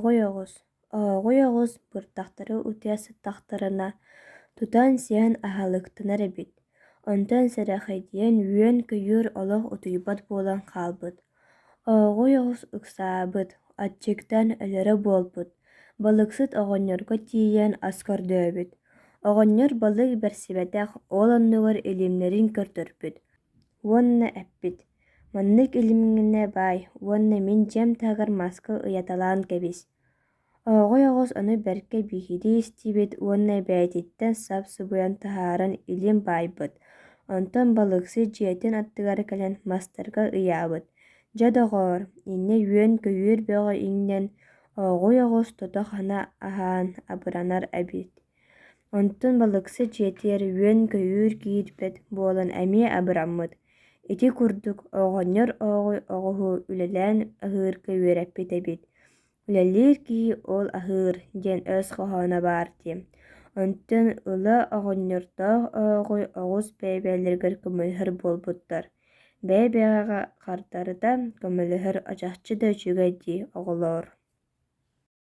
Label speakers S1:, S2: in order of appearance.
S1: Ооҕуй оҕус Ооҕуй оҕус быртахтары утуйа сыттахтарына, тутан сиэн аһылыктанар эбит, онтон сэрэхэдийэн үөн-көйүүр олох утуйбат буолан хаалбыт. Ооҕуй оҕус ыксаабыт, аччыктаан өлөрө буолбут, балыксыт оҕонньорго тиийэн ас көрдөөбүт. Оҕонньор балык бэрсибэтэх, ол оннугар илимнэрин көрдөрбүт уонна эппит: «Маннык илимҥинэ баай уонна мин дьиэм таһыгар маска ыйаталаан кэбис». Ооҕуй оҕус ону бэркэ биһирии истибит уонна бэйэтиттэн сап субуйан таһааран илим баайбыт, онтон балыксыт дьиэтин аттыгар кэлэн мастарга ыйаабыт: «Дьэ, доҕоор, инньэ үөн-көйүүр бөҕө иҥнэн, ооҕуй оҕус тото-хана аһаан абыранар эбит». Онтон балыксыт дьиэтигэр үөн-көйүүр киирбэт буолан эмиэ абыраммыт. Ити курдук оҕонньор ооҕуй оҕуһу үлэлээн аһыырга үөрэппит эбит. Үлэлиир киһи ол аһыыр диэн өс хоһооно баар дии. Онтон ыла оҕонньордоох ооҕуй оҕус бэйэ-бэйэлэригэр көмөлөһөр буолбуттар. Бэйэ-бэйэҕэ хардарыта көмөлөһөр чахчы да үчүгэй дии, оҕолоор.